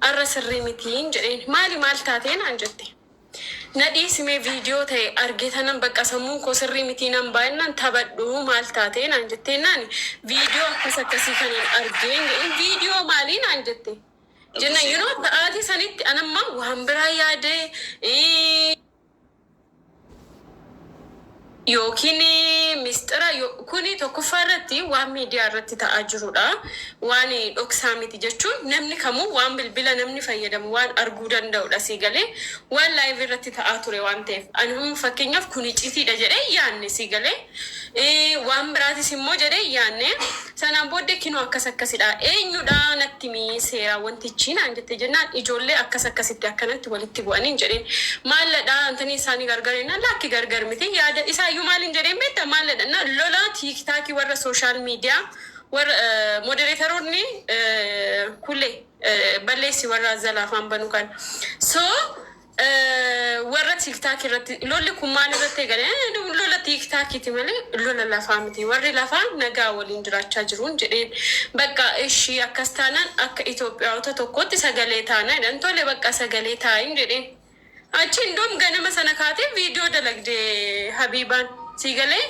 Arra sirrii mitiin jedheen. Maali maal taatee naan jette. Na dhiisi mee viidiyoo ta'e argee tanan bakka sammuun koo sirrii mitii nan baay'inaan taphadhu maal taatee naan jettee naan viidiyoo akkas akkasii kanan argeen jedheen. Viidiyoo maalii naan jette. Jenna you know sa'aatii sanitti anamma waan biraa yaadee yookiin misxira kuni tokkoffaa irratti waan miidiyaa irratti ta'aa jirudha. Waan dhoksaa miti jechuun namni kamuu waan bilbila namni fayyadamu waan arguu danda'udha sii galee, waan live irratti ta'aa ture waan ta'eef. Ani amma fakkeenyaaf kun icitiidha jedhee yaanne sii galee, waan biraatis immoo jedhee yaanne. Sanaan booddee kinoo akkas akkasidha, eenyudha natti mii seeraa wantichi naan jette jennaan, ijoollee akkas akkasitti akkanatti walitti bu'aniin jedheen. Maalladha antanii isaanii gargar jennaan, lakki gargar miti, yaada isaayyuu maaliin jedheen beekta, maalladha na lola TikTokii warra social media warra moderatoroonni kulee balleessi warra zala afaan banuu kan so warra TikTok irratti lolli kun maal irratti eegale? Lola TikTokiiti malee lola lafaa miti, warri lafaa nagaa waliin jiraachaa jiruun jedheen. Bakka ishii akkas taanaan akka Itoophiyaawota tokkotti sagalee taana jedhan. Tole, bakka sagalee taa'in jedheen. Achi indoom ganama sana kaatee viidiyoo dalagde Habiibaan sii galee.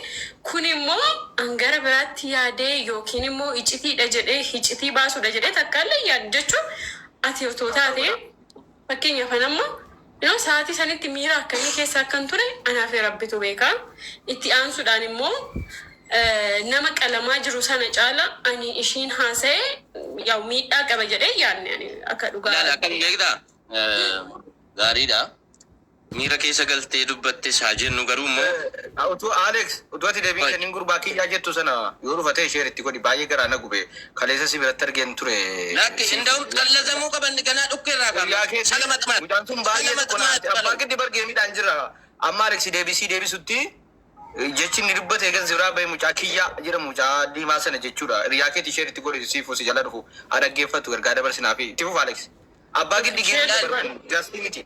Kun immoo an gara biraatti yaadee yookiin immoo icitiidha jedhee icitii baasuudha jedhee takkaallee yaadu jechuun ati otoo taate. Fakkeenyaaf an amma yeroo sa'aatii sanitti miira akkamii keessa akkan ture anaa fi Rabbitu beeka. Itti aansuudhaan immoo nama qalamaa jiru sana caala ani ishiin haasa'e yaa'u miidhaa qaba jedhee yaadne ani akka dhugaa. Ilaali, akkam beektaa? Gaariidha. Miira keessa galtee dubbattes haa jennu, garuu immoo Utuu Alex, utuu ati deebiin kennin, gurbaa kiyyaa jettu sana yoo dhufa ta'e share itti godhi. Baay'ee garaa na gube. Kaleessa si biratti argeen ture. Lakki, inda'um xallazamuu qaban ganaa dhukkee irraa Hiriyaa kaafna. keetii Salama xamaat. mucaan sun baay'ee Salama tokko naatti. xamaat Abbaa balau. giddi bargeemiidhaan jira. Amma Alex deebisii deebisutti jechi inni dubbate eegan si biraa bahe, mucaa kiyyaa jedhamu, mucaa diimaa sana jechuudha. Hiriyaa keetii share itti godhi, siifuu si jala dhufu haa dhaggeeffatu, ergaa dabarsinaa fi itti fufa Alex. Abbaa giddi Share geemii itti barbaadu gastii miti.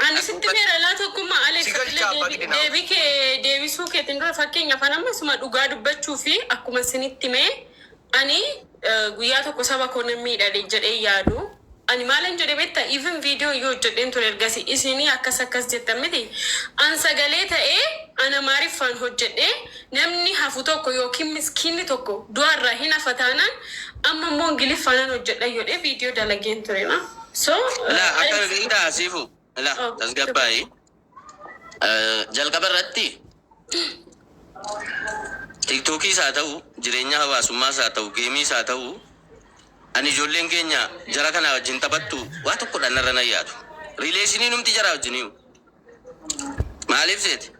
Ani sitti meera laa tokkummaa Alex. Si galcha abbaa giddi naa. Deebii kee deebisuu keetiin dura, fakkeenyaaf an amma suma dhugaa dubbachuu fi akkuma isinitti mee ani guyyaa tokko saba koo nan miidhade jedhee yaadu. Ani maalan jedhe beektaa? Even viidiyoo yoo hojjedheen ture ergasii isinii akkas akkas jettan miti. An sagalee ta'ee an Amaariffaan hojjedhee namni hafu tokko yookiin miskiinni tokko du'arraa hin hafa taanaan, amma immoo Ingiliffaanan hojjedha jedhee viidiyoo dalageen ture na. So Ilaa, akka Alex. beektaa siifu. Ilaa, Oh, tasgabbaa'i. Jalqaba irratti TikTokiis haa ta'u, jireenya hawaasummaas haa ta'u, gameiis haa ta'u, ani ijoolleen keenya jara kana wajjin taphattu waa tokkodha narra nan yaadu. Relationii numti jara wajjiniyu. Maaliif seete?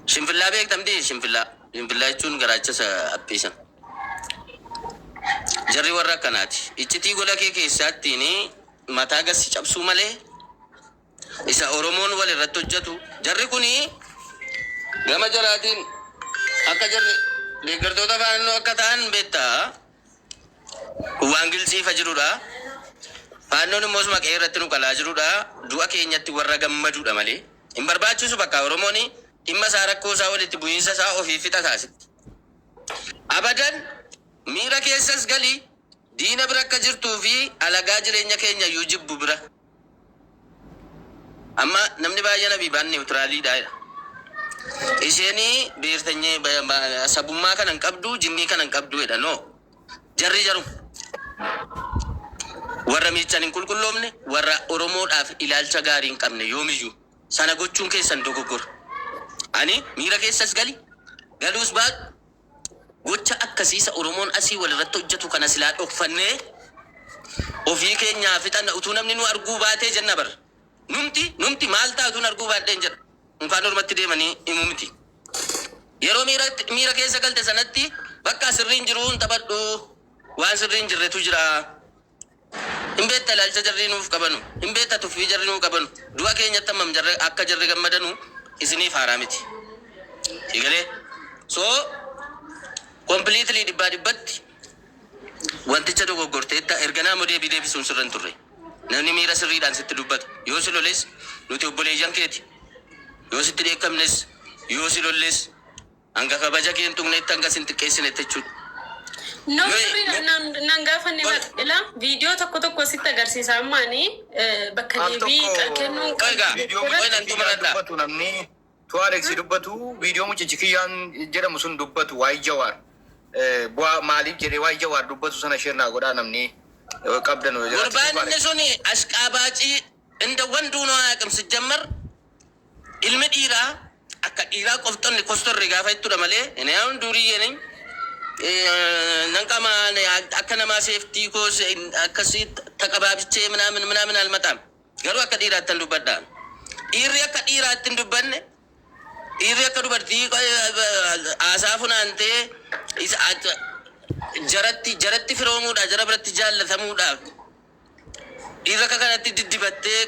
Shinfillaa beektamti shinfillaa. Shinfillaa jechuun garaacha isa appii sana. Jarri warra akkanaati. Iccitii gola kee keessaattiin mataa gassi cabsuu malee isa Oromoon wal irratti hojjetu. Jarri kuni gama jaraatiin akka jarri deeggartoota Faannoo akka ta'an beektaa. Kun waan giltsiifa jirudha. Faannoon immoo suma qe'ee irratti nu qalaa jirudha. Du'a keenyatti warra gammadudha malee. Hin barbaachisu, bakka Oromoon dhimma isaa, rakkoo isaa, walitti bu'iinsa isaa ofii fixa taasitti. Abadan miira keessas gali, diina bira akka jirtuu fi alagaa jireenya keenya iyyuu jibbu bira. Amma namni baay'een Abiibaan neutraliidha jedha. Isheen beertanyee sabummaa kana hin qabdu, jinnii kana hin qabdu jedha. No. Jarri jaru. Warra miichan hin qulqulloomne, warra Oromoodhaaf ilaalcha gaarii hin qabne yoomiyyuu. Sana gochuun keessan dogoggora. Ani miira keessas gali, galuus baadhu, gocha akkasiisa Oromoon asii walirratti hojjetu kana silaa dhokfannee ofii keenyaa fixanna, utuu namni nu arguu baatee jenna bar. Numti maal ta'a utuu nu arguu baadheen jedha. Unkaan ormatti deemanii himu miti. Yeroo miira keessa galte sanatti bakka sirriin jiru hin taphadhu, waan sirriin hin jirretu jira. Hin beekta ilaalcha jarri nuuf qabanu. Hin beekta tuffii jarri nuuf qabanu. Du'a keenyatti hammam jarri akka jarri gammadanu isiniif haaraa miti. Si galee? So completely dhibbaa dhibbatti wanticha dogoggorteetta, erga naamoo deebii deebisuun sirra hin turre. Namni miira sirriidhaan sitti dubbata. Yoo si loles nuti obboleeyyan keeti. Yoo sitti dheekkamnes, yoo si lolles, hanga kabaja kee hin tuqnetti, hanga sin xiqqeessinetti jechuudha. No, sirriidha, nan gaafanne ila viidiyoo tokko tokko sitti agarsiisa ammaani bakka Al deebii tokko kennuun Egaa, viidiyoo qoy nan mucichi kiyyaan xumuradha. dubbatu, namni tu Alex dubbatu, viidiyoo mucichi kiyyaan jedhamu sun dubbatu, waa'ee Jawaar bu'aa maaliif jedhee waa'ee Jawaar dubbatu sana share naa godhaa namni qabdan yoo jiraate. Gurbaan inni suni ashqaabaacii እንደ ወንዱ ነው አያውቅም። ሲጀመር ilmi dhiiraa akka dhiiraa qofxonni kostorri gaafa jettudha malee እኔ አሁን ዱርዬ ነኝ nan qama akka namaa safety koo akkasii ተቀባብቼ ምናምን ምናምን አልመጣም። Garuu akka dhiiraatti hin dubbadha. Dhiirri akka dhiiraatti hin dubbanne, dhiirri akka dubartii haasaa funaantee isa jaratti firoomuudha, jara biratti jaallatamuudhaaf dhiirri akka kanatti diddibattee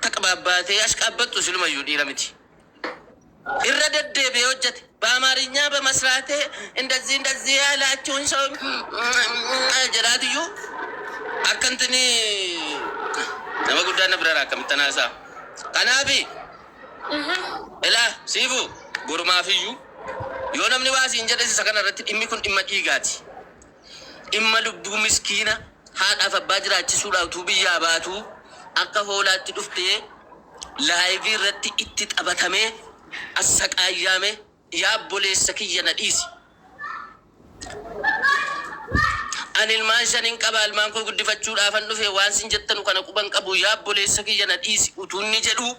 taqabaabbaatee ashqaabbattu silumayyuu dhiira miti. Irra deddeebi'ee hojjete. በአማርኛ በመስራቴ እንደዚህ እንደዚህ ያላችሁን ሰው jedhaatiyyuu akka intini nama guddaa na bira akkamittan haasa'a. Kanaafi ilaa siifu gormaafiyyuu yoo namni waa siin jedhe isa kana irratti dhimmi kun dhimma dhiigaati. Dhimma lubbuu miskiina haadhaaf abbaa jiraachisuudhaaf utuu biyyaa baatuu akka hoolaatti dhuftee live irratti itti taphatamee assaqaayyaame, yaa obboleessa kiyya na dhiisi. Ani ilmaan shanin qaba, ilmaan koo guddifachuudhaafan dhufe, waan sin jettanu kana quban qabu, yaa obboleessa kiyya na dhiisi utuu inni jedhu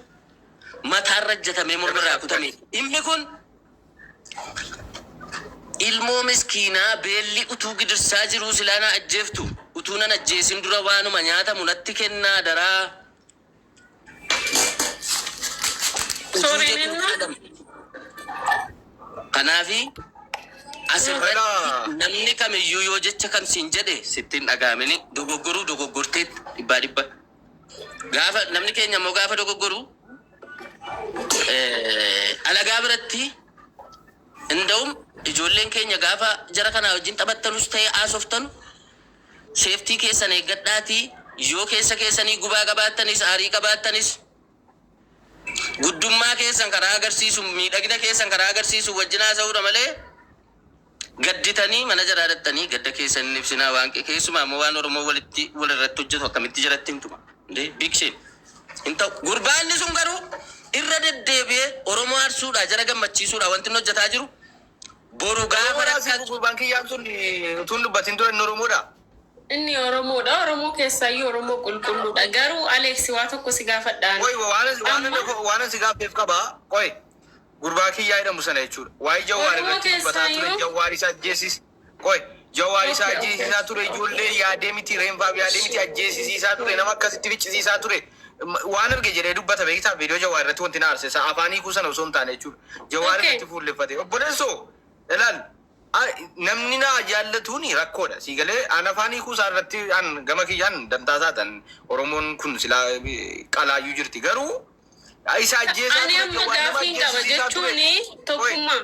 mataarra ejjetamee mormarraa kutame. Dhimmi kun ilmoo miskiinaa beelli utuu gidirsaa jiruu silaa na ajjeeftu, utuu nan ajjeesin dura waanuma nyaatamu natti kennaa daraa. Utuu Sorry, jedhu Ninna. jedhama. Kanaafi asirratti Ilaa. namni kamiyyuu yoo jecha kam siin jedhe sitti hin dhaga'amini, dogoggoruu dogoggortee dhibbaa dhibba. Gaafa namni keenya immoo gaafa dogoggoru alagaa biratti እንደውም ijoolleen keenya gaafa jara kanaa wajjin taphattanus ta'e haasoftanu safety keessan eeggadhaatii, yoo keessa keessanii gubaa qabaattanis aarii qabaattanis guddummaa keessan karaa agarsiisu, miidhagina keessan karaa agarsiisu wajjin haasa'uudha malee gadditanii mana jaraa dhattanii gadda keessan hin ibsinaa. Waan keessumaa immoo waan Oromoo walitti walirratti hojjetu akkamitti jalatti himtuma big shame hin ta'u. Gurbaanni sun garuu irra deddeebi'ee Oromoo aarsuudha, jara gammachiisuudha wanti inni hojjetaa jiru. Boru gaafa rakkatu Gurbaan kiyyaan sun utuun dubbatin dura inni Oromoodha. Inni Oromoodha. Oromoo keessaayyuu Oromoo qulqulluudha. Garuu Alex, waa tokko si gaafadhaan. Qoy, waan si gaafeef qaba. Qoy, gurbaa kiyyaa jedhamu sana jechuudha. Waa'ee Jawaar Oromoo irratti dubbataa ture. keessaayyuu- Jawaar isa ajjeesis. Qoy, Jawaar isa ajjeesisaa ture, ijoollee yaadee miti, reenfaaf yaadee miti ajjeesisiisaa ture, nama akkasitti ficcisiisaa ture. Waan arge jedhee dubbata beektaa, viidiyoo Jawaar irratti wanti na aarse afaan hiikuu sana osoo hin taane jechuudha. Jawaar irratti fuulleffate. Obboleessoo ilaal, namni na jaallatuun rakkoodha. Si galee, an afaan hiikuu isaa irratti an gama kiyyaan dantaa taatan Oromoon kun silaa qalaayyuu jirti, garuu isa ajjeesaa Ani ture, amma Jawaar nama gaaffiin qaba ajjeesisiisaa ture. jechuun tokkummaa.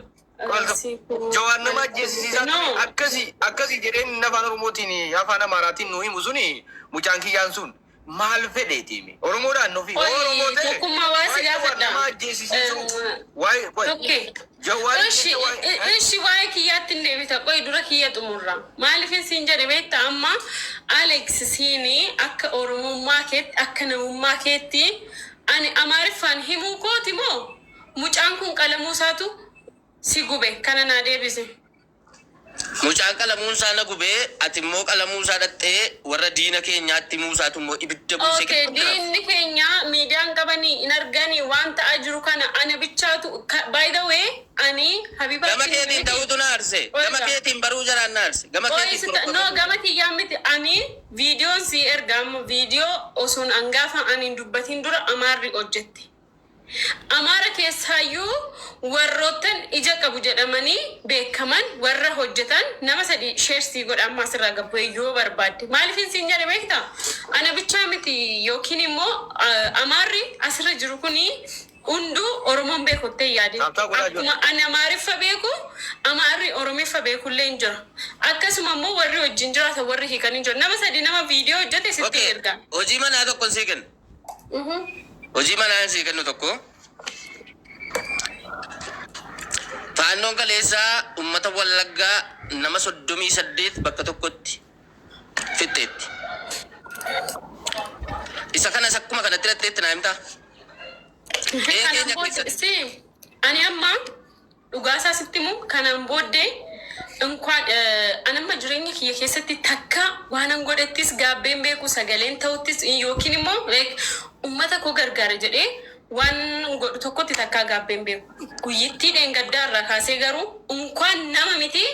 Jawaar nama ajjeesisiisaa No. ture. Akkasi akkasi jedheen inni afaan Oromootiin afaan Amaaraatiin nu himu suni, mucaan kiyyaan sun maal fedheetiimi? Oromoodhaan nufi. Oi, Oromoo ta'e. tokkummaa waa si Waa'ee Jawaar gaafadha. nama ajjeesisiisu. Waa'ee qoy. Okay. Jawaar እሺ እሺ waa'ee kiyyaatti hin deebita. Qoy, dura kiyya xumurra. Maaliifin siin jedhe beekta? Amma Alex, siinii akka Oromummaa keetti, akka namummaa keetti, ani Amaariffaan himuu kooti moo mucaan kun qalamuu isaatu si gube? Kana naa deebise. Mucaan qalamuun isaa na gubee, ati immoo qalamuu isaa dhattee warra diina keenyaatti muusaatu immoo ibidda buusee. Okay, diinni keenya miidiyaan qabanii hin arganii waan ta'aa jiru kana ana bichaatu. By the way, ani Habibaa Gama keetiin ta'uutu na aarse. Gama keetiin baruu jaraan na aarse. Gama keetiin. No, gama kiyyaan miti. Ani viidiyoon si erga, amma viidiyoo osoon angaafa ani hin dubbatin dura Amaarri hojjette. Amaara keessaayyuu warroottan ija qabu jedhamanii beekaman warra hojjetan nama sadi share sii godha amma asirraa gabbu'ee yoo barbaadde. Maaliifin siin jedhe beektaa? Ana bichaa miti, yookiin immoo Amaarri asirra jiru kuni hunduu Oromoon beekuttee yaade. Tap tap godhaa jiru. Akkuma ani Amaariffa beeku, Amaarri Oromiffa beekullee hin jira. Akkasuma immoo warri wajjin jiraatan warri hiikan hin jiru. Nama sadi nama viidiyoo hojjete sitti erga. Hojii manaa tokko sii kenna. Hojii manaa sii kennu tokko. Faannoon kaleessaa uummata Wallaggaa nama 38 bakka tokkotti fixxeetti. Isa kanas akkuma kanatti hidhatteetti naa himtaa? Qe'ee Kanaan keenya booddee keessatti. si ani amma dhugaasaa sitti himu, kanaan booddee inkwaan an amma jireenya kiyya keessatti takka waanan godhettis gaabbeen beeku, sagaleen ta'uttis yookiin immoo like ummata koo gargaara jedhee waan godhu tokkotti takkaa gaabbeen beeku. Guyyittii dheengaddaa irraa kaasee garuu inkwaan nama miti,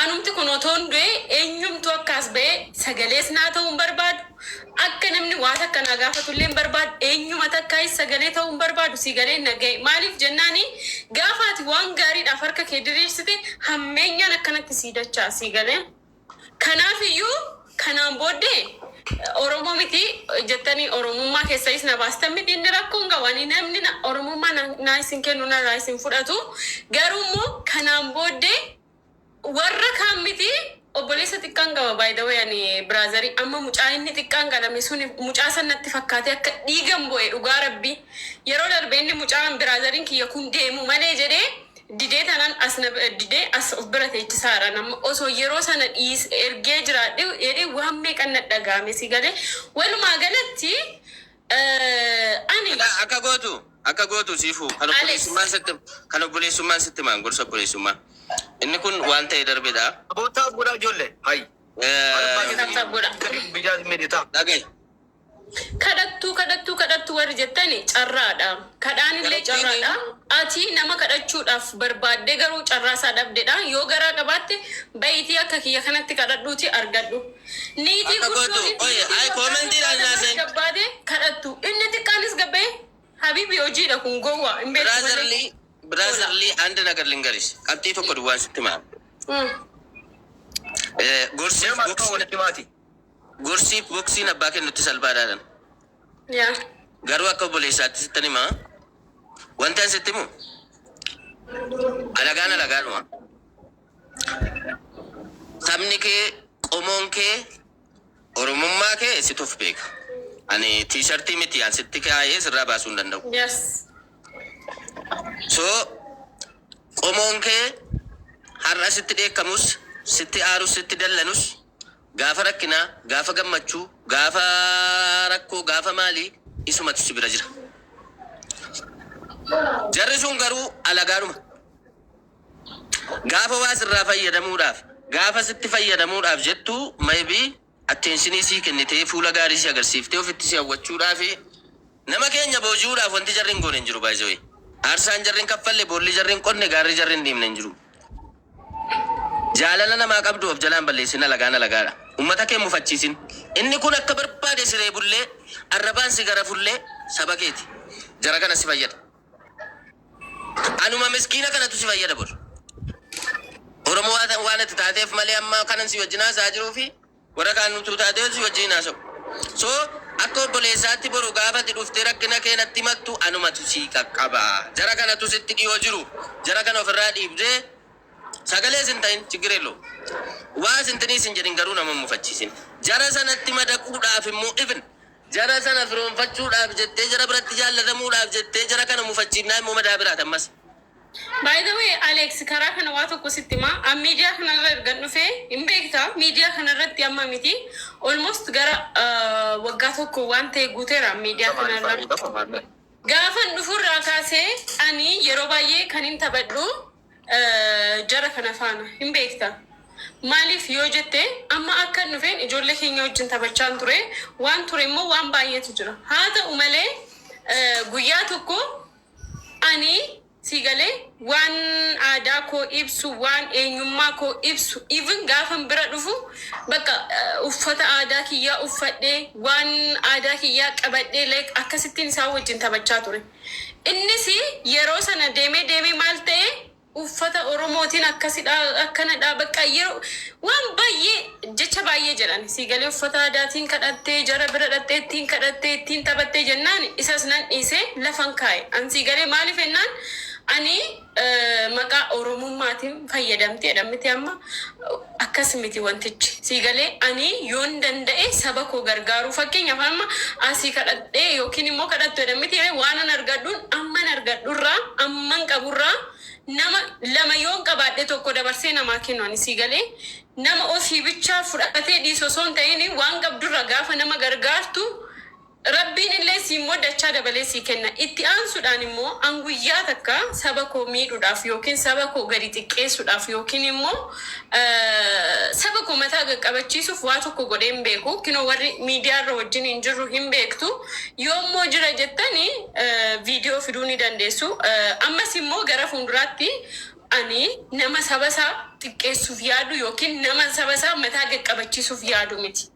anumti kun otoon du'e eenyumtu akkaas ba'ee sagalees naa ta'uu hin barbaadu. Akka namni waa takka naa gaafatullee hin barbaadu. Eenyuma takkaayis sagalee ta'uu hin barbaadu. Si galee naga'e. Maaliif jennaani, gaafa ati waan gaariidhaaf harka kee diriirsite hammeenyaan akkanatti sii dachaa, si galee. Kanaaf iyyuu kanaan booddee Oromoo miti jettanii Oromummaa keessayis na baastan miti, inni rakkoon qabu. Ani namni Oromummaa naa isin kennu narraa isin fudhatu. Garuu immoo kanaan booddee warra kaan miti, obboleessa xiqqaan qaba, by the way, ani brother amma mucaa inni xiqqaan qalame sun mucaa san natti fakkaate akka dhiigan bo'e. Dhugaa Rabbi, yeroo darbe inni mucaan brotheriin kiyya kun deemu malee jedhee didee tanan as na didee as of bira teechisaadha. Nama osoo yeroo sana dhiis ergee jiraadhe jedhee waan meeqan na dhagahame, si galee. Walumaa galatti ani Akka gootu siifu kan Alex. Obboleessummaan sitti maan gorsa obboleessummaa. Inni kun waan ta'e darbedha. Abootaaf godhaa ijoollee. Hayi. Tap godha. Biyyaa meedetaa. Dhagaye. Kadhattuu, kadhattuu, kadhattuu warri jettani carraadha. Kadhaan illee carraadha. Ati nama kadhachuudhaaf barbaaddee garuu carraa isaa dhabdedha. Yoo garaa qabaatte bayitii akka kiyya kanatti kadhadhuuti argadhu. Niitii Akka gootu, guddoon oye, ay, commentiidhaan naaseen. gabbaate kadhattu. Inni xiqqaanis gabbee habibi hojiidha kun, gowwaa hin beektu malee. Brotherly, አንድ ነገር ልንገርሽ, qabxii tokko duwwaan sitti maa. Gorsiif Mee maal boksiin walitti maati? Gorsiif boksiin abbaa kennutti salphaadhaan. Yaa. Garuu akka obboleessaatti sittan himaa. Wanti an sitti himu alagaan alagaadhuma. Sabni kee, qomoon kee, Oromummaa kee situ of beeka. Ani T-shirtii miti an sitti kaayee sirraa baasuu hin danda'u. So qomoon kee har'a sitti dheekkamus, sitti aarus, sitti dallanus, gaafa rakkinaa, gaafa gammachuu, gaafa rakkoo, gaafa maalii isumatu si bira jira. Jarri sun garuu alagaadhuma. Gaafa waa sirraa fayyadamuudhaaf, gaafa sitti fayyadamuudhaaf jettu, maybe attentionii sii kennitee, fuula gaarii si agarsiiftee, ofitti si hawwachuudhaaf, nama keenya booji'uudhaaf wanti jarri hin goone hin jiru baay'ee. Aarsaan jarri hin kaffalle, boolli jarri hin qonne, gaarri jarri hin deemne hin jiru. Jaalala namaa qabdu of jalaan balleessin, alagaan alagaadha. Uummata kee mufachiisin. Inni kun akka barbaade siree bullee, arrabaan si gara fullee, saba keeti. Jara kana si fayyada. Anuma miskiina kanatu si fayyada bor. Oromoo waan ati taateef malee amma kanan si wajjin haasaa jiruu fi warra kaan nutu taateef si wajjin haasa'u. So akka obboleessaatti boru gaafa ati dhuftee rakkina kee natti himattu anumatu si qaqqaba. Jara kanatu sitti dhiyoo jiru. Jara kana ofirraa dhiibdee sagalee sin ta'in ችግር የለውም. Waa sintinii sin jedhin, garuu nama hin mufachiisin. Jara sanatti madaquudhaaf immoo, even jara sana firoonfachuudhaaf jettee, jara biratti jaallatamuudhaaf jettee, jara kana mufachiifnaa immoo madaa biraati ammas. By the way, Alex, karaa kana waa tokko sitti himaa. An miidiyaa kanarra ergan dhufee hin beektaa. Miidiyaa kanarratti amma miti. Almost gara waggaa tokko waan ta'e guuteera miidiyaa kanarra. Gaafan dhufurraa kaasee ani yeroo baay'ee kan hin taphadhu jara kana faana, hin beekta. Maaliif yoo jette, amma akka hin dhufeen ijoollee keenya wajjin taphachaan ture. Waan ture immoo waan baay'eetu jira. Haa ta'u malee guyyaa tokko ani si galee waan aadaa koo ibsu, waan eenyummaa koo ibsu, even gaafan bira dhufu bakka uffata aadaa kiyyaa uffadhee, waan aadaa kiyyaa qabadhee, like akkasittiin isaan wajjin taphachaa ture. Innis yeroo sana deemee deemee maal ta'e, uffata Oromootiin akkasidha akkanadha, bakka yeroo waan baay'ee jecha baay'ee jedhan, si galee, uffata aadaatiin kadhattee jara bira dhattee ittiin kadhattee ittiin taphattee jennaan isas nan dhiisee lafan kaa'e. An si galee, maaliif jennaan Ani maqaa Oromummaatiin fayyadamteedha miti amma akkas miti wantichi. Sii galee ani yoon danda'e saba koo gargaaruu fakkeenyaaf amma asii kadhadhee yookiin immoo kadhattu jedha miti waan an argadhuun amman argadhurraa amman qaburraa nama lama yoon qabaadhe tokko dabarsee namaa kennu ani sii galee nama ofii bichaa fudhatee dhiisu osoo hin ta'in waan qabdurra gaafa nama gargaartu Rabbiin illee sii immoo dachaa dabalee sii kenna. Itti aansuudhaan immoo an guyyaa takka saba koo miidhuudhaaf yookiin saba koo gadi xiqqeessuudhaaf yookiin immoo saba koo mataa qaqqabachiisuuf waa tokko godhee hin beeku. Kinoo warri miidiyaa irra wajjin hin jirru hin beektu. Yoo immoo jira jettani viidiyoo fiduu ni dandeessu. Ammas immoo gara fuulduraatti ani nama saba isaa xiqqeessuuf yaadu yookiin nama saba isaa mataa qaqqabachiisuuf yaadu miti.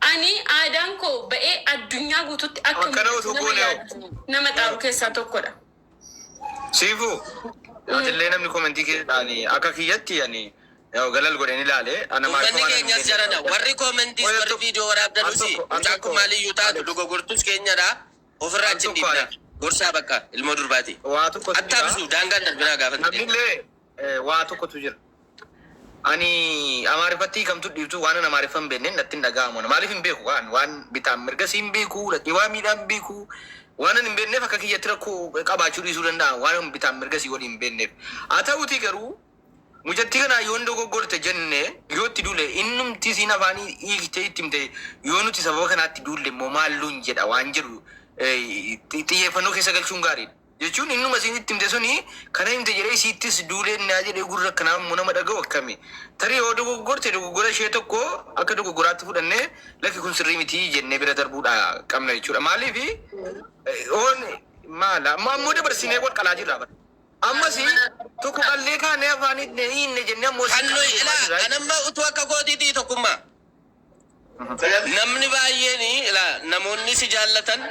Ani aadaan koo ba'ee addunyaa guututti akka Akkana mul'atu utuu nama goone hoo? yaadu nama xaaru keessaa tokkodha. Siifu atillee namni comment keessaan akka kiyyatti ani yaa'u galal godheen ilaale ana maal Uummanni keenyas jarana warri commentiis Oye, warri viidiyoo waraabdanusi al mucaan kun tokko, maaliyyuu taatu Alex. dogoggortus keenyadha ofirraa Al achi hin tokko, dhiibna Alex. gorsaa bakka ilmoo durbaati. Waa tokkotu Atta jira. bisu daangaan darbinaa gaafa Namnillee waa tokkotu jira. Ani Amaariffatti hiikamtu dhiiftu waan an Amaariffa hin beekneen natti hin dhaga'amu. Maaliif hin beeku waan waan bitaan mirga si hin beeku dhaqee waa miidhaan hin beeku waan an hin beekneef akka kiyyatti rakkoo qabaachuu dhiisuu danda'a waan an bitaan mirga si waliin hin beekneef. Haa ta'uutii garuu mucattii kanaa yoon dogoggorte jenne yoo itti duule innumti siin afaanii hiiktee itti himte yoo nuti sababa kanaatti duulle immoo maalluun jedha waan jedhu xiyyeeffannoo keessa galchuun gaariidha. Jechuun innuma isiin itti himte suni kana himte jedhee isiittis duulee naa jedhee gurra akkanaa immoo nama dhaga'u akkami. Tarii yoo dogoggorte dogoggora ishee tokko akka dogoggoraatti fudhannee lakki kun sirrii miti jennee bira darbuudha qabna jechuudha. Maaliif oon maala amma ammoo dabarsinee wal qalaa jirra bara. Ammas tokko qallee kaanee afaan hiinne jennee ammoo Kan nuyi ilaa anamma utuu akka kootiitii tokkummaa. Namni baay'een ilaa namoonni si jaallatan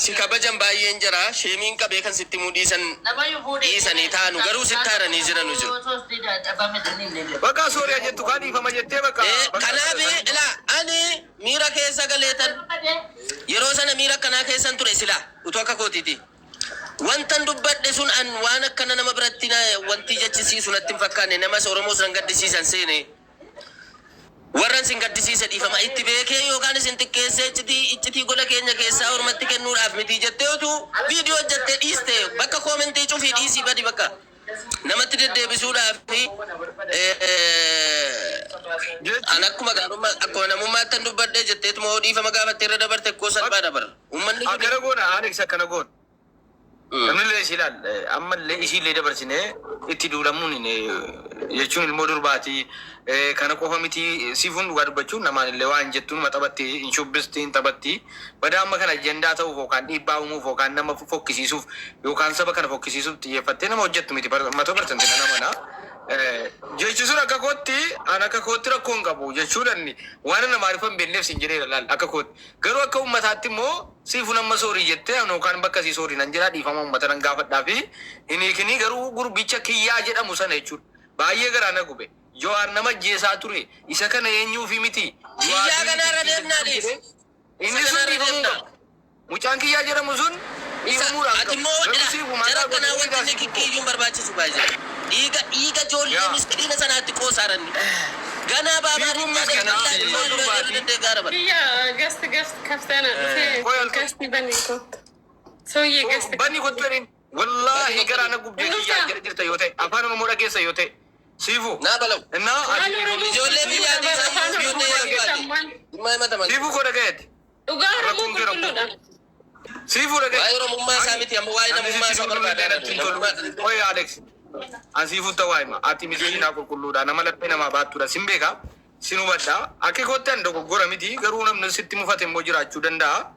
si kabajan baay'een jira sheemiin qabee kan sitti himuu dhiisan dhiisanii taanu garuu sitti haaranii jiranu jiru. Bakka sooriyaa jettu kaan dhiifama jettee bakka. Kanaaf ilaa ani miira keessa galeetan yeroo sana miira akkanaa keessan ture silaa utuu akka kootiiti. Wantan dubbadhe sun an waan akkana nama biratti wanti jechisiisu natti hin fakkaanne namas Oromoos nan gaddisiisan seene. Warran sin gaddisiise dhiifama itti beekee yookaan isin xiqqeessee iccitii iccitii gola keenya keessaa ormatti kennuudhaaf miti jettee utuu viidiyoo hojjettee dhiiste bakka comment cufii dhiisii badi bakka namatti deddeebisuudhaaf fi an akkuma gaarummaa akkuma namummaatti dubbadhee jetteetuma hoo dhiifama gaafattee irra dabarte koo salphaadha bara. Uummanni kun Akkana goona Alex akkana goona. Namni illee ishii ilaal ammallee ishii illee dabarsinee itti duulamuun jechuun ilmoo durbaati kana qofa miti siifuun dhugaa dubbachuun namaan illee waan jettuun ma taphatti hin shubbisti hin taphatti badaa amma kana ajandaa ta'uuf yookaan dhiibbaa uumuuf yookaan nama fokkisiisuuf yookaan saba kana fokkisiisuuf xiyyeeffattee nama hojjettu miti 100% nan amana. Jechi sun akka kootti an akka kootti rakkoo hin qabu jechuun ani waan ana maaliif hin beekneef sin jedheera laal akka kootti. Garuu akka uummataatti immoo siifuun amma sorry jettee ani yookaan bakka sii sorry nan jedhaa dhiifama uummata nan gaafadhaa fi hin hiikinii garuu gurbicha kiyyaa jedhamu sana jechuudha. Baay'ee garaa na gube. Jawaar nama ajjeesaa ture. Isa kana eenyuufi miti. Kiyyaa kanarra deemnaa dhiis. Inni Isa sun kanarra dhiifamuu deemnaa. qaba. Mucaan kiyyaa jedhamu sun Isa dhiifamuudhaan ati qabu. immoo Garuu ila siifu jara mataa akkanaa godhee wanti inni siifu. kikkiiyyuun barbaachisu baay'ee. Dhiiga dhiiga ijoollee Yaa. miskiina sanaatti qoosaaranni. Ganaa baabaa Siifuun miskiina ilmoo durbaati. gaara bara. Kiyya guest guest kaftana dhufee Qoy al tokko. guest bani kottu. Sooyyee guest. Bani kottu jedhin. Wallaahi garaa na gubdee Hin kiyyaa dhuftaa? jedha jirta yoo ta'e afaan Oromoo dhageessa yoo ta'e siifu. Naa balaw. Innaa Afaan ati Oromoo Ijoollee biyyaa qulqulluudha. Afaan dhiisaa Oromoo ijoollee qulqulluudha. Dhimma himataman. Siifuu koo dhagayeeti. Dhugaa Oromoo Rakkoon kee rakkoo. qulqulluudha. Siifuu dhagaye. Waa'ee Oromummaa isaa miti amma waa'ee namummaa isaa barbaadaa jiru. Qoy Alex. An siifuu ta'uu hima. Ati miskiinaa qulqulluudha. Nama laphee namaa baattuudha. Sin beeka. Sin hubadha. Akka kootti an dogoggora miti. Garuu namni sitti mufate immoo jiraachuu danda'a.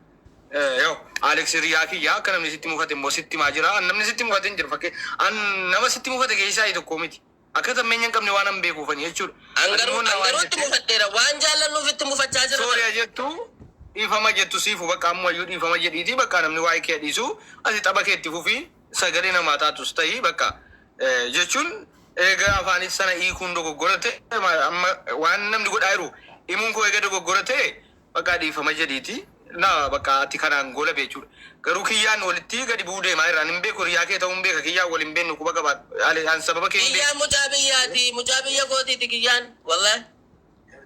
Yoo Alex hiriyaa kiyya akka namni sitti mufate immoo sitti himaa jira. An namni sitti mufate hin jiru. Fakkii an nama sitti mufate keessaa tokko miti. Akka tammeenya hin qabne waan an beekuufani jechuudha. An Ati garuu immoo na an waan garuu itti jettee mufadheera waan jaallannuuf itti mufachaa jira. Sooriyaa jettu dhiifama jettu siifu bakka ammayyuu dhiifama jedhiiti bakka namni waa'ee kee dhiisu ati tapha kee itti fufii sagalee namaa taatus ta'ii bakka jechuun eega afaanis sana hiikuun dogoggora ta'e amma waan namni godhaa jiru himuun koo eega dogoggora ta'e bakka dhiifama jedhiiti. Na bakka ati kanaan gola jechuudha. Garuu kiyyaan walitti gadi bu'uu deemaa irraan hin beeku, hiriyaa kee ta'uu hin beeka, kiyyaan wal hin beeknu, quba qabaadhu. An sababa kee hin beeku. Kiyyaan mucaa biyyaati. Mucaa biyya kootiiti kiyyaan. Wallahi.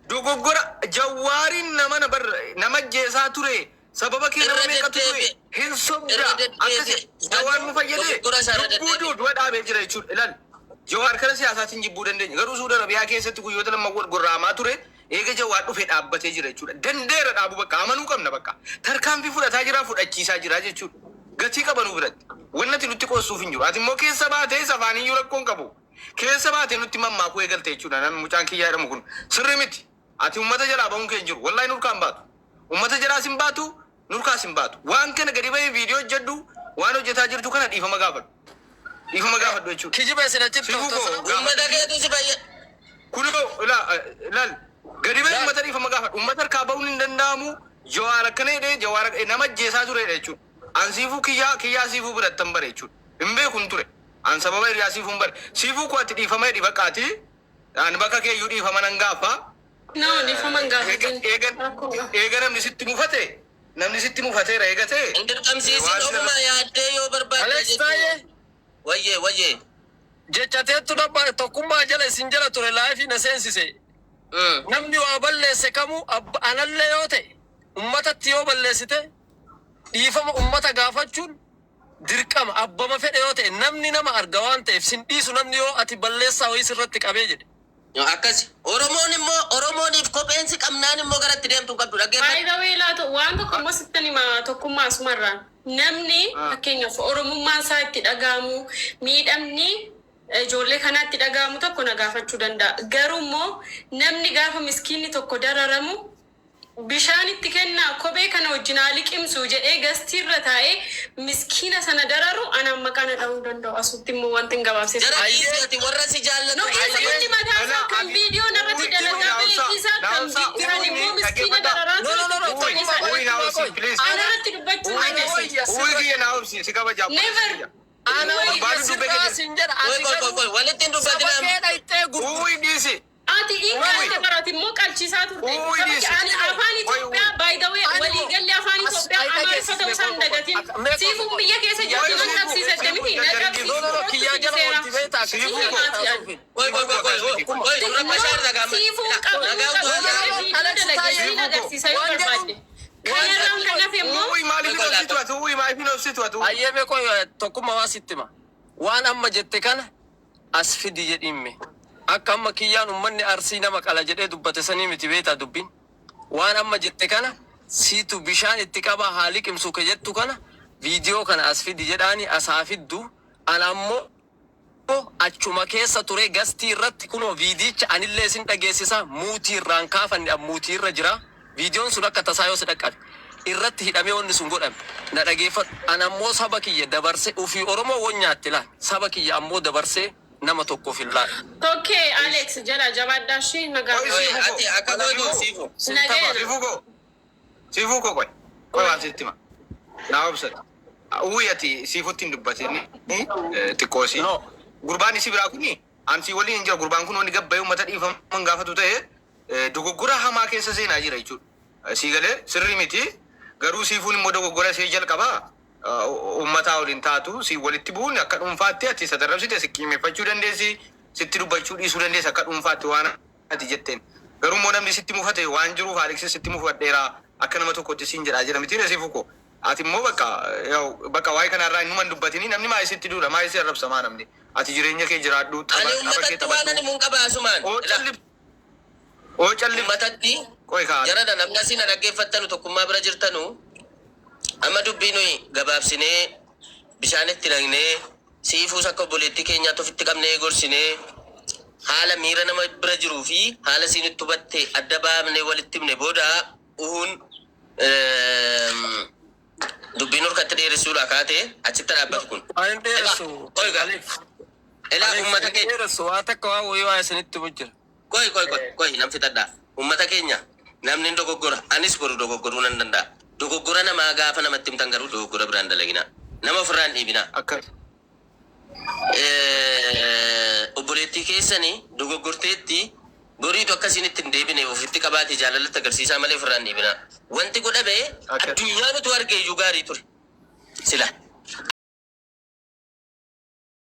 Dogoggora Jawaariin nama na bar nama jeesaa ture. Sababa kee nama Irra meeqatu ture. deddeebi'e. Hin sobda. Irra deddeebi'e. Akkasi Jawaar nu fayyadee Dogoggora isaa irra lubbuu deddeebi'e. du'a dhaabee jira jechuudha. Ilaal, Jawaar kana siyaasaatiin jibbuu dandeenya. Garuu Suudi Arabiyaa keessatti guyyoota 2 wal gorraamaa ture. Eega Jawaar dhufee dhaabbatee jira jechuudha. Dandeera dhaabu bakka amanuu qabna bakka. Tarkaanfii fudhataa jira, fudhachiisaa jira jechuudha. Gatii qabanuu biratti. Wanni nutti qoossuuf hin jiru. Ati immoo keessa baatee safaaniyyuu rakkoo hin qabu. Keessa baatee nutti mammaakuu eegalte jechuudha. Namni mucaan kiyyaa jedhamu kun sirri miti. Ati uummata jalaa bahuun kee hin jiru. Wallaahi nurkaan baatu. Uummata jalaas hin baatu, nurkaas hin baatu. Waan kana gadi bahee viidiyoo hojjedhu, waan hojjetaa jirtu kana dhiifama gaafadhu. Dhiifama gaafadhu jechuudha. Kijiba isin achitti Siifuu koo toltosa. Uummata keetu si fayyada. Kunoo ilaal, gadi bahee uummata dhiifama gaafadhu. Uummata harkaa bahuun hin danda'amu. Jawaar akkana jedhee, Jawaar nama ajjeesaa turedha jechuudha. An Siifuu kiyyaa kiyyaa Siifuu birattan bare jechuudha. Hin beeku hin ture. An sababa hiriyaa Siifuu hin bare. Siifuu koo, ati dhiifama jedhi baqqaati. An bakka keeyyuu dhiifama nan gaafa. No, dhiifama hin gaafatin. Eega eega namni sitti mufate, namni sitti mufateera eega ta'e. Hin dirqamsiisin, Waan ofuma yaaddee yoo barbaadde Alex jechuudha. Taayee. Wayyee, wayyee. Jecha teettu dhabba tokkummaa jala isin jala ture live na seensise. Namni waa balleesse kamuu anallee yoo ta'e, ummatatti yoo balleessite dhiifama ummata gaafachuun dirqama, abbama fedhe yoo ta'e. Namni nama arga waan ta'eef sin dhiisu namni yoo ati balleessaa wayii sirratti qabee jedhe. Akkasi. Oromoon immoo Oromooniif kopheensi qabnaan immoo garatti deemtu hin qabdu. Dhaggeeffadhu. By the way, laata waan tokko immoo sittan hima, tokkummaa asumarraan. Namni fakkeenyaaf Oromummaan isaa itti dhaga'amu, miidhamni ijoollee kanaatti dhaga'amu tokko na gaafachuu danda'a. Garuu immoo namni gaafa miskiinni tokko dararamu bishaan itti kennaa, kophee kana wajjin haa liqimsu jedhee gastiirra taa'ee miskiina sana dararu anaan maqaa na dha'uu hin danda'u. Asutti immoo wanti hin gabaabsee. Jara dhiisi, ati warra si jaallatu. No, isa hundi mataa isaa kan viidiyoo narratti dalagaa ba'e, isa kan kan immoo miskiina dararaa No, no, no, no, ture tokkummaa isa. Uyi, naa obsi, please. Anarratti dubbachuu Ana dandeessu. wayya Uyi sirra kiyya, naa obsi, si kabajaa. Never. Ana wayya Barbaadu dubbee sirraa keessa. sin jedha. Qoy Ati qoy qoy garuu qoy, walitti hin saba dubbatinaa. kee dhayxee gurguru. Uyi, dhiisi. Ati hiikkaate barate immoo qalchiisaa turte. Uyi, Saba dhiisi. ani afaan Itoophiyaa, by the way, Ani waliigalli afaan as- Itoophiyaa ai Amaariffa ta'uu isaan dagatin. Mee Siifuun biyya keessa jirtu nan qabsiisatte miti, na qabsiisu. No, no, no, kiyyaa jala oolti beektaa akka Siifuu kiyyaa koo. haasa'uuf. Qoy qoy qoy qoy qoy qoy, dura bashaar nagaa. Siifuu qabu Nagaa qabu utuu jedhee haasa'u. viidiyoo dalagee siin agarsiisa yoo Waan jedhu- barbaadde. Kanarraan kan hafe immoo Uyi, maaliif hin obsitu ati? Uyi, maaliif hin obsitu ati? Ayyee, qoy, tokkummaa waa sitti hima. Waan amma jette kana as fidi jedhimme. Akka amma kiyyaan ummanni Arsii nama qala jedhee dubbate sanii miti beektaa dubbiin. Waan amma jette kana siitu bishaan itti qabaa haa liqimsu ka jettu kana viidiyoo kana as fidi jedhaani, as haa fiddu. Ana ammoo achuma keessa ture gastii irratti, kunoo viidiyicha anillee isin dhageessisa, muutii irraan kaafanne, muutii irra jira. Viidiyoon sun akka tasaa yoo si dhaqqabe irratti hidhamee wanni sun godhame na dhageeffadhu. Ana ammoo saba kiyya dabarsee ofii Oromoo won nyaatti laal, saba kiyya ammoo dabarsee nama tokkoof hin laal. Tokkee Alex jedha, jabaadhaa ishee nagaa. Qoy, Qoy, Siifuu ati koo. akka gootu, Siifu. Nagayana. Siifuu koo. Siifuu koo, qoy. Qoy, waan sitti hima. Naa obsata. Uyi, ati Siifutti hin dubbatin xiqqoosi. No. Gurbaan isi biraa kuni ansii waliin hin jira. Gurbaan kun wanni gabbayee uummata dhiifaman gaafatu ta'e dogoggora hamaa keessa seenaa jira jechuudha. Sii galee, sirrii miti. Garuu Siifuun immoo dogoggora ishee jalqabaa uummataa waliin taatu si walitti bu'uun akka dhuunfaatti ati isa darrabsite si qiimeffachuu dandeessi, sitti dubbachuu dhiisuu dandeessi akka dhuunfaatti waan ati jetteen. Garuu immoo namni sitti mufate waan jiruuf Aleeksis sitti mufadheera akka nama tokkotti siin jedhaa jira miti Siifuu koo. Ati immoo bakka yaa'u bakka waa'ee kanarraa innuman dubbatini, namni maayii sitti duula, maayii si arrabsamaa namni. Ati jireenya kee jiraadhu, Ani tapha kee uummatatti waan ani taphadhu. mun qaba asumaan. Oo callif. Oo callif. Uummatatti Qoy kaa. jarana, namni asii na dhaggeeffattanu, tokkummaa bira jirtanu, amma dubbii nuyi gabaabsinee bishaanitti naqnee, Siifuus akka obboleettii keenyaatti ofitti qabnee gorsinee, haala miira nama bira jiruu fi haala isiin itti hubatte adda baafnee walitti himne booda uhuun dubbiin horkatti dheeressuudha kaatee achitti dhaabbatu kun. Ani hin dheeressu. Qoy gaa. Elaa, uummata Hin keenya. dheeressu, waa takka waa wayii waa isinitti himu jira. Qoy qoy qoy qoy, nam fixadhaa. Uummata keenya, namni hin dogoggora. Anis boru dogoggoruu nan danda'a. Dogoggora namaa gaafa namatti himtan garuu dogoggora biraan dalaginaa. Nama ofirraa hin dhiibinaa. Akka. Obboleettii keessanii dogoggorteetti. Boriitu akka isinitti hin deebine ofitti qabaate jaalalatti agarsiisaa malee ofirraa hin dhiibinaa. Wanti godhame Akka- addunyaan utuu arge iyyuu gaarii ture. Sila.